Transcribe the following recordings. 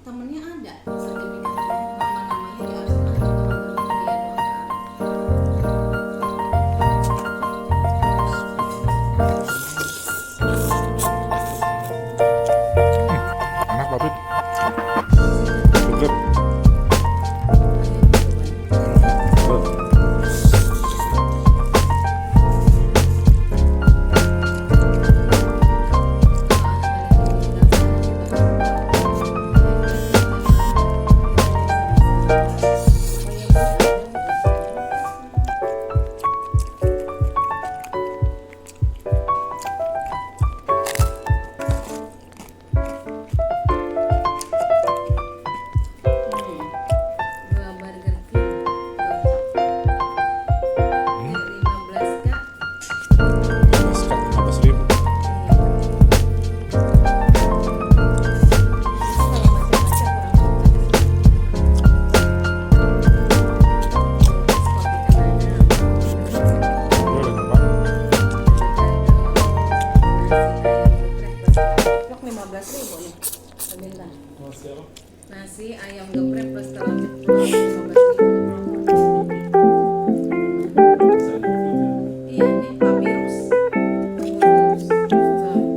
temennya ada sertifikatnya, nama-namanya dia harus ada teman-teman dia doang. Enak Papit. Cukup. Dua burger king, ya, 15 kak. 15.000. Boleh Pak. Ceplok 15.000 nih. Sebentar. Nasi ayam geprek plus telur ceplok 15.000. Iya nih papirus. Ada telur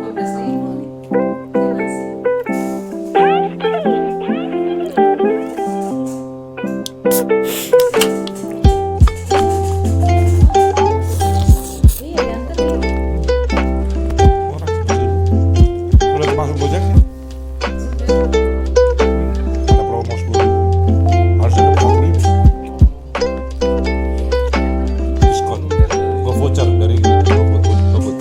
15.000 nih. Ada nasi. Iya ganteng nih. Murah. Udah termasuk Gojek nih. Sudah. Ada promo 10.000. Harusnya dapat 1.000. Diskon. Gua voucher dari GoFood.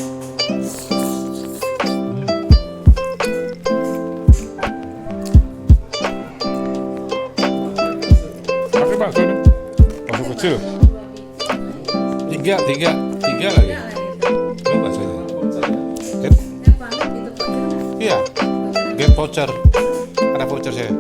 Pakai bakso ini. Bakso kecil. Tiga lagi. Lu baksonya. Get, iya. Get voucher. Ada voucher saya.